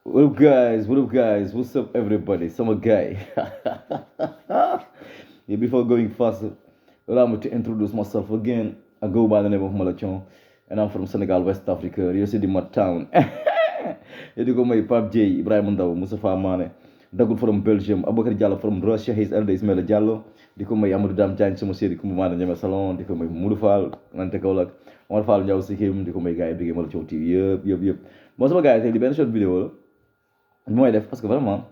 What up, guys? What's up, everybody? Summer guy. Yeah, before going faster, allow me to introduce myself again. I go by the name of Malathion, and I'm from Senegal, West Africa, Rio City, my town. You go my Pap J, Ibrahim Ndaw, Mustafa Mane, Dagul from Belgium, Abubakar Diallo from Russia, his elder Ismail Diallo, di ko may Amadou Dam Diagne sama série Kumba Maane Ñeme Salon, di ko may Moudou Fall, Nante Kaolack, Omar Fall Ndiaw Sikim, di ko may gars yi bigee Malathion.T.V yëpp. Bon sama gars yi tey di benn short vidéo la. mooy def parce que vraiment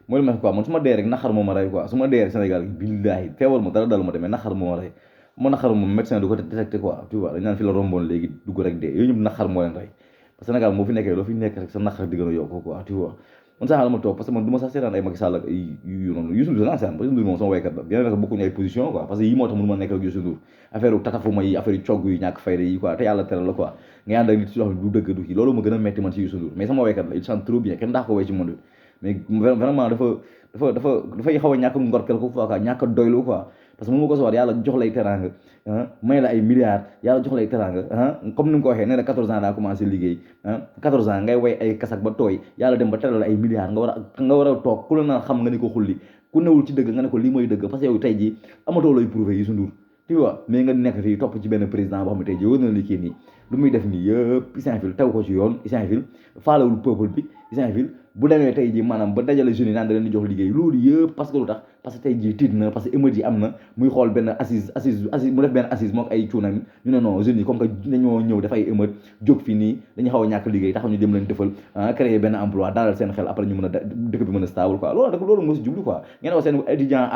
mooy lu ma quoi man su ma dee rek naxar moo ma rey quoi su ma dee rek Sénégal billaahi feewal ma dara dalu ma demee naxar moo ma rey ma naxar moom médecin du ko détecté quoi tu vois dañ naan fi la romboon léegi dugg rek dee yooyu ñëpp naxar moo leen rey parce que Sénégal moo fi nekkee loo fi nekk rek sa naxar di gën a yokk quoi tu vois man sax la ma toog parce que man du ma sax seetaan ay Macky Sall ak ay yu noonu Youssou Ndour seetaan parce que Ndour moom sama waykat la bien vrai que bokkuñu ay position quoi parce que yi moo tax mënu ma nekk ak Youssou Ndour affaire u tatafuma yi affaire yu cogg yu ñàkk fayda yi quoi te yàlla teral la quoi ngay ànd ak nit si yoo xam ne du dëgg du kii loolu ma gën a metti man ci Youssou Ndour mais sama waykat la il chante trop bien kenn daa ko way ci monde mais vraiment dafay xaw a ñàkk ngor quelque fois quoi ñàkk doylu quoi parce que mënu ma ko sawar yàlla jox lay teranga may la ay milliards yàlla jox lay teranga comme ni nga ko waxee nee na 14 ans daa commencé liggéey 14 ans ngay way ay kasak ba tooy yàlla dem ba teral la ay milliards nga war a toog ku la naan xam nga ni ko xulli ku newul ci dëgg nga ne ko lii mooy dëgg parce que yow tey jii amatoo looy prouver Youssou Ndour tu vois mais nga nekk fii topp ci benn président boo xam ne tey jii wër na li kii nii lu muy def nii yëpp Isainville tew ko ci yoon Isainville faalawul peuple bi Isainville bu demee tey jii maanaam ba dajale jeunes yi naan da leen di jox liggéey loolu yëpp parce que lu tax parce que tey jii tiit na parce que émeute yi am na muy xool benn assise mu def benn assise mook ay cuunam ñu ne non jeunes yi comme que dañoo ñëw def ay émeute jóg fi nii dañu xaw a ñàkk liggéey taxaw ñu dem leen defal créer benn emploi dalal seen xel après ñu mën a dëkk bi mën a stable quoi loolu moo si jublu quoi ngeen wax seen étudiant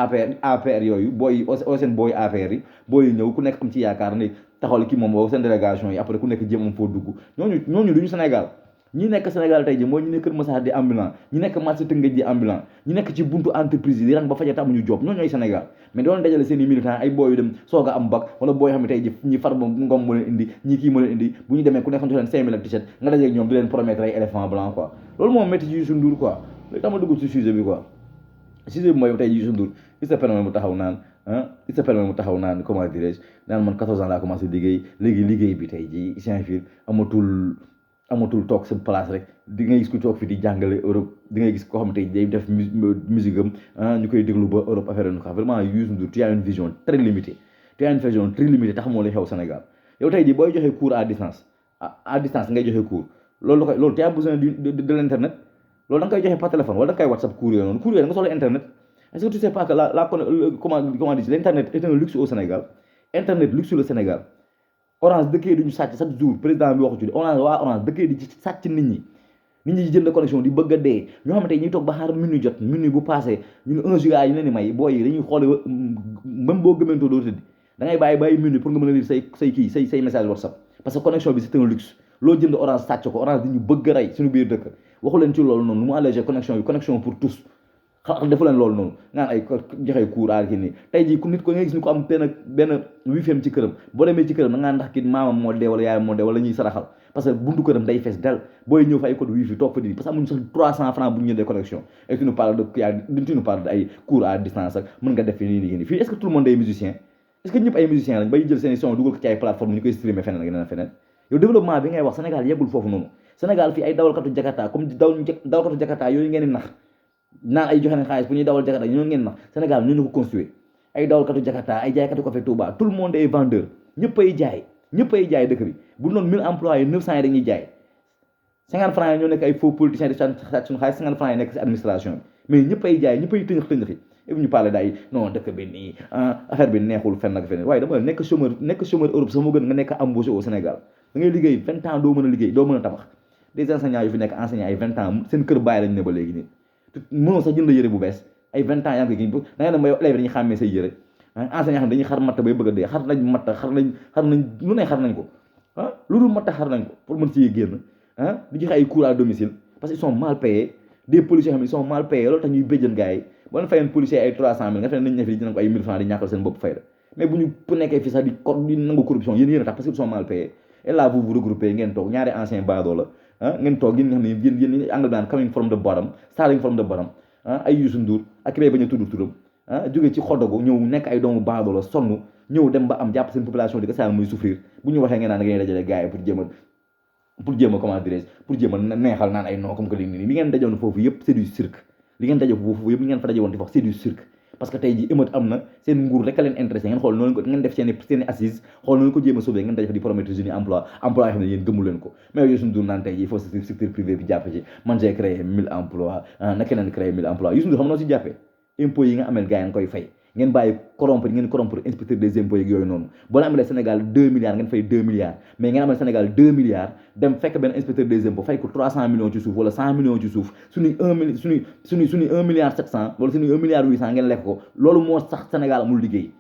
APR yooyu booy seen booy APR yi booy ñëw ku nekk am ci yaakaar ni taxawal kii moom seen délégation yi après ku nekk jéem am foo dugg ñooñu duñu Sénégal ñi nekk Sénégal tey ji mooy ñi nekk Kër Massar di ambulant ñi nekk marché Tëngéej di ambulant ñi nekk ci buntu entreprise yi di rang ba faja tax amuñu job ñoo ñooy Sénégal mais doon dajale seen i militants ay booy yu dem soog a am bac wala booy xam ne tey ji ñi far ba ngom moo leen indi ñii kii moo leen indi bu ñu demee ku nekk xam leen 5000 ak t-shirt nga dajeeg ñoom di leen promettre ay éléphant blanc quoi loolu moom métti ci Youssou Ndour quoi léegi dama dugg ci sujet bi quoi sujet bi mooy tey ji Youssou Ndour il se permet mu taxaw naan il se permet mu taxaw naan comment dirais-je naan man 14 ans laa commencé liggéey léegi liggéey bi tey ji Saint-Fil amatul toog sa place rek di ngay gis ku toog fi di jàngale Europe di ngay gis koo xam ne day def musique am ñu koy déglu ba Europe affaire yi quoi vraiment Youssou Ndour tu as une vision très limitée tax moo lay xew Sénégal yow tey jii booy joxe cours à distance ngay joxe cours loolu tu as besoin de l'internet loolu da nga koy joxe par téléphone wala da nga koy WhatsApp cours yooyu noonu cours yooyu da nga soxla internet est-ce que tu sais pas que comment dire l'internet est un luxe au Sénégal internet luxe le Sénégal Orange dëkkee duñu sàcc chaque jour président bi waxu ci Orange dëkkee di ci sàcc nit ñi jënd connexion di bëgg a dee ñoo xamante ñuy toog ba xaar minuit jot minuit bu passé ñu ne 1 giga yi leen di may booy yi dañuy xoole même boo gëmentoo doo tëddi da ngay bàyyi minuit pour nga mën a lire say message WhatsApp parce que connexion bi c'est un luxe loo jënd Orange sàcc ko Orange di ñu bëgg a rey suñu biir dëkk waxu leen ci loolu noonu lu mu allégé connexion pour tous defu leen loolu noonu ngaan ay joxe cours aar ki nii tey jii ku nit ko nga gis ni ko am benn wifi am ci këram boo demee ci këram da ngaa ndax ki maamam moo dee wala yaayam moo dee wala ñuy saraxal parce que buntu këram day fees del booy ñëw fa ay code wifi toog fa di parce que amuñu sax 300 francs bu ñu jëndee connexion et tu nous parles de ay cours à distance ak mën nga def fi nii fii est-ce que tout le monde est musicien est-ce que ñëpp ay musicien lañ bay jël seen son dugal ko ci ay plateforme ñu koy streamer feneen ak feneen yow développement bi ngay wax Sénégal yeggul foofu noonu Sénégal fii ay dawalkatu Jakarta comme dawalkatu Jakarta yooyu ngeen di nax naan ay joxe nañ xaalis bu ñuy dawal Jakarta ñoo ngeen nax Sénégal ñu ko construire ay dawalkatu Jakarta ay jaaykatu café Touba tout le monde est vendeur ñëpp ay jaay dëkk bi bu doon 1000 employés 900 yi dañuy jaay 50 francs yi ñoo nekk ay faux politiciens di sàcc suñu xaalis 50 francs yi nekk si administration bi mais ñëpp ay jaay ñëpp ay tëñëx et ñu parlé daay non dëkk bi nii affaire bi neexul fenn ak feneen waaye dama nekk chômeur Europe sax moo gën nga nekk embauché au Sénégal da ngay liggéey 20 ans doo mën a liggéey doo mën a tabax des enseignants yu fi nekk enseignants ay 20 ans seen kër bàyyi lañu ne ba léegi nii mënoo sax jënd yëre bu bees ay 20 ans yaa ngi koy da ngay dem ba yow élèves dañuy xàmmee say yëre enseignants xam dañuy xar matt bay bëgg a dee xar nañ lu ne xar nañ ko lu dul matt xar nañ ko pour mën ci génn di joxe ay cours à domicile parce que ils sont mal payés des policiers xam ne ils sont mal payés loolu tax ñuy béjjën gars yi boo leen fayoon policier ay 300 000 nga fene nañ ne fi dinañ ko ay 1000 francs di ñàkkal seen bopp fayda mais bu ñu nekkee fi sax di nangu corruption yéen a tax parce que ils sont mal payés et là vous vous regroupez ngeen toog ñaari anciens baadoo la ngeen toog yéen nga xam ne yéen angle bi naan coming from the bottom starting from the bottom ay Youssou Ndour ak bay bañ a tudd turam jóge ci xodogo ñëw nekk ay doomu baadoo la sonn ñëw dem ba am jàpp seen population di ko saa muy souffrir bu ñu waxee ngeen naan da ngay dajale gars yi pour jéem a pour jéem a comment dirais pour jéem a neexal naan ay non comme que li ngeen dajoon foofu yëpp c'est du cirque li ngeen daje foofu yëpp li ngeen fa daje woon di wax c'est du cirque parce que tey ji émeute am na seen nguur rek a leen intéressé ngeen xool noonu ko ngeen def seen assise xool noonu ko jéem a sauver ngeen daje fa di promettre jeunes yi emploi yoo xam ne yéen gëmu leen ko mais Youssou Ndour naan tey ji il faut secteur privé bi jàpp ci man j'ai créé 1000 emplois na keneen créé 1000 emplois Youssou Ndour xam noo si jàppee impôts yi nga amel gars yi nga koy fay ngeen bàyyi corrompre inspecteur des impôts yeeg yooyu noonu boo leen amalee Sénégal 2 milliards ngeen fay 2 milliards mais ngeen amal Sénégal 2 milliards dem fekk benn inspecteur des impôts fay ko 300 millions ci suuf wala 100 millions ci suuf suñuy 1 milliard 700 wala suñuy 1 milliard 800 ngeen lekk ko loolu moo sax Sénégal amul liggéey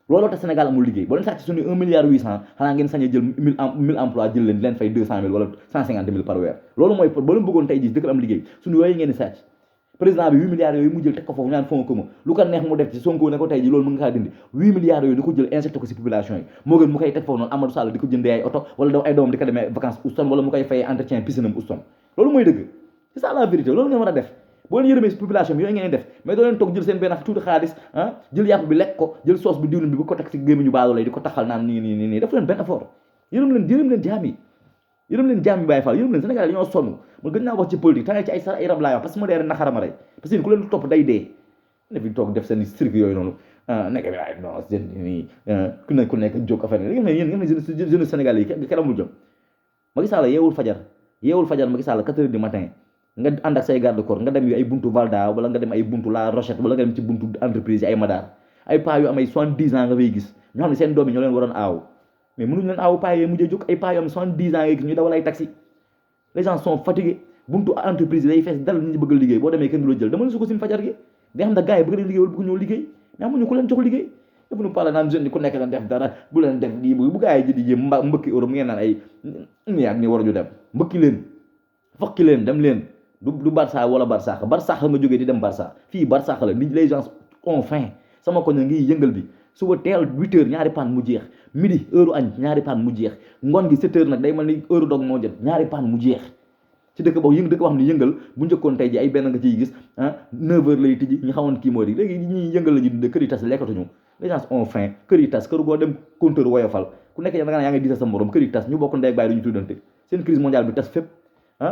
looloo tax Sénégal amul liggéey boo leen sàcc suñuy 1 milliard 800 xanaa ngeen sañ a jël 1000 emplois jël leen fay 200 000 wala 150 000 par weer loolu mooy boo leen bëggoon tey jii dëkk am liggéey suñu yooyu ngeen di sàcc président bi 8 milliards yooyu mu jël teg ko foofu ñaan fonds commun lu ko neex mu def ci Sonko ne ko tey ji loolu mën nga kaa dindi 8 milliards yooyu di ko jël injecté ko si population yi moo gën mu koy teg foofu noonu Amadou Sall di ko jëndee ay oto wala ay doomam di ko demee vacances Houston wala mu koy fayee entretien piscine am Houston loolu mooy dëgg c'est ça la vérité loolu ngeen war a def boo leen yërëmee si population bi yooyu ngeen def mais doo leen toog jël seen benn tuuti xaalis jël yàpp bi lekk ko jël sauce bi diwlin bi bu ko teg si gémmiñu baadoo lay di ko taxal naan nii def leen benn effort yërëm leen jaam yi yërëm leen jaam yi Baye Fall yërëm leen Sénégal dañoo sonn man gën naa wax ci politique tàngal ci ay sar ay rab laay wax parce que ma dee naxarama rey parce que ku leen topp day dee ne fi toog def seen cirque yooyu noonu nekk bi ay non nii ku nekk jóg affaire yi ngeen ne jeune Sénégal yi kenn amul jom Macky Sall yeewul fajar Macky Sall 4 heures du matin nga ànd ak say garde corps nga dem yu ay buntu Valda wala nga dem ay buntu La Rochette wala nga dem ci buntu entreprise yi ay Madar ay paa yu am ay 70 ans nga fay gis ñoo xam ne seen doom yi ñoo leen waroon aaw mais mënuñu leen aaw paa yee mujjee jóg ay paa yu am 70 ans ñu dawal ay taxi les gens sont fatigués buntu entreprise yi day fees dal ñu bëgg a liggéey boo demee kenn du la jël dama la su ko sin fajar gi day xam ne gars yi bëgg leen liggéey wala bëgg ñoo liggéey mais amuñu ku leen jox liggéey def nu parle naan jeune ku nekk na def dara bu leen def lii bu gars yi ji di jëm mbëkki Europe ngeen naan ay ni ak ni waruñu dem mbëkki leen fokki leen dem leen du Barça wala Barça nga jógee di dem Barça fii Barça la nit les gens ont faim sama ko ngi yëngal bi suba teel 8 heures ñaari paan mu jeex midi heure añ ñaari paan mu jeex ngoon gi 7 heures nag day mel ni heure dog moo jot ñaari paan mu jeex ci dëkk boobu dëkk boo xam ne yëngal bu njëkkoon tey ji ay benn nga ciy gis 9 heures lay tijji ñu xamoon kii moo di léegi ñuy yëngal la ñu dundee kër yi tas lekkatuñu les gens ont faim kër yi tas kër goo dem compteur woyofal ku nekk da nga yaa ngi diisa sa morom kër yi tas ñu bokk ndey ak baay duñu tuddante seen crise mondiale bi tas fépp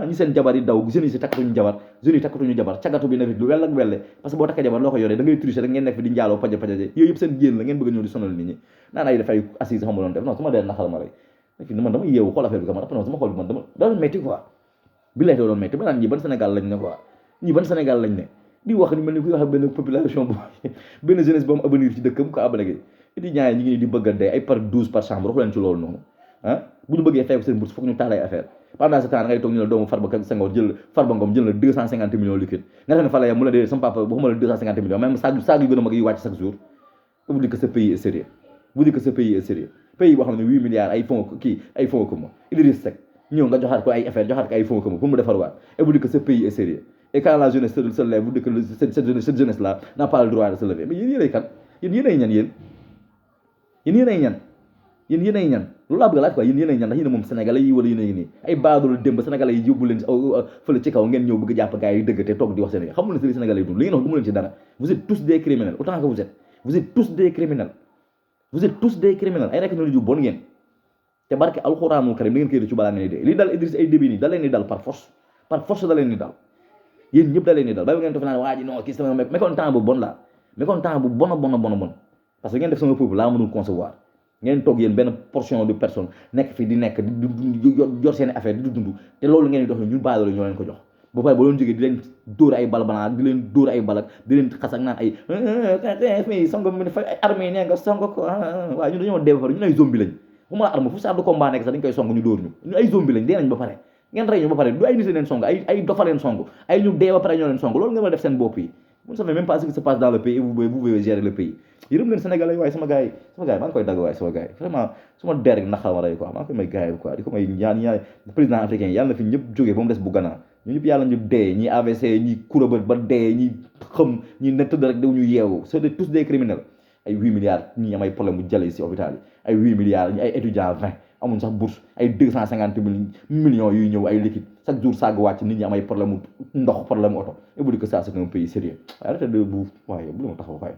ñi seen jabar yi daw jeunes yi si takkatuñu jabar cagatu bi nekk lu wel ak welle parce que boo takkee jabar loo ko yoree da ngay tricher rek ngeen nekk fi di njaaloo paja yooyu yëpp seen génn la ngeen bëgg a ñëw di sonal nit ñi naan ay dafay assise xam nga doon def non su ma dee naxal ma rek man dama yeewu xool affaire bi man sama xool bi man dama doon metti quoi bi lay doon metti ba naan ñi ban Sénégal lañ ne quoi ñi ban Sénégal lañ ne di wax ni mel ni kuy wax benn population bu benn jeunesse bu am avenir ci dëkkam ko abalage di ñaay ñi ngi di bëgg a dee ay par 12 par chambre wax leen ci loolu noonu bu ñu bëggee fay seen bourse foog ñu taal ay affaire pendant ce temps ngay toog ñu la doomu Farba Senghor Farba Ngom jël na 250 millions liquide nga xam ne fa la yam mu la dee sama papa waxuma la 250 millions même saag yu gën a mag yi wàcc chaque jour vous dites que ce pays est sérieux pays boo xam ne 8 milliards ay fonds commun Idriss Seck ñëw nga joxaat ko ay affaire joxaat ko ay fonds commun pour mu defar waat et vous dites que ce pays est sérieux et quand la jeunesse se lève vous dites que cette jeunesse là n'a pas le droit de se lever mais yéen kan yéen ay ñan yéen ay ñan loolu laa bëgg a laaj quoi yéen ay ñan ndax yéen moom sénégalais yi wala yéen a ngi nii ay baadoolo démb sénégalais yi yóbbu leen fële ci kaw ngeen ñëw bëgg jàpp gars yi dëgg te toog di wax sénégal xamul ne si sénégalais yi dund li ngeen wax gëmu leen ci dara vous êtes tous des criminels autant que vous êtes tous des criminels ay rekk noonu ju bon ngeen te barke alxuraanul karim da ngeen koy rëccu balaa ngeen di dee li dal Idriss ay début nii da leen di dal par force da leen di dal yéen ñëpp da leen di dal bàyyi ngeen toog naan waa ji non kii sama mécontent bu bon la mécontent bu bon parce que ngeen def sama peuple laa mënul concevoir ngeen toog yéen benn portion de personne nekk fi di nekk di yor seen affaire di dund te loolu ngeen di dox ñun baadoolo ñoo leen ko jox ba pare ba doon jógee di leen dóor ay bal banaa di leen dóor ay balak di leen xas ak naan ay fii songo mi fa armée nee nga songo ko waaw ñun dañoo dee ba pare ñun ay zombie lañ bu ma la arme fu char de combat nekk sax dañ koy song ñu dóor ñu ay zombie lañ dee nañ ba pare ngeen rey ñu ba pare du ay nit leen song ay dofa leen song ay ñu dee ba pare ñoo leen song loolu nga ma def seen bopp yi vous ne savez même pas ce qui se passe dans le pays et vous pouvez gérer le pays yërëm leen Sénégalais waaye sama gars yi maa ngi koy dagg waaye sama gars yi vraiment suma der rek naxal ma rey quoi maa ngi koy may gars yi quoi di ko may ñaan président africain yi yàlla na fi ñëpp jógee ba mu des bu Ghana ñu ñëpp yàlla ñu dee ñi AVC ñi kurabët ba dee ñi xam ñi ne tëdd rek daw ñu yeewu c'est tous des criminels ay 8 milliards ñi am ay problème bu jale si hôpital yi ay 8 milliards ñi ay étudiants 20 amuñ sax bourse ay 250 millions yuy ñëw ay liquide chaque jour sàgg wàcc nit ñi am ay problème ndox problème oto et bu di que ça c'est un pays sérieux waaye arrêtez de bu waaye bu ma taxaw waaye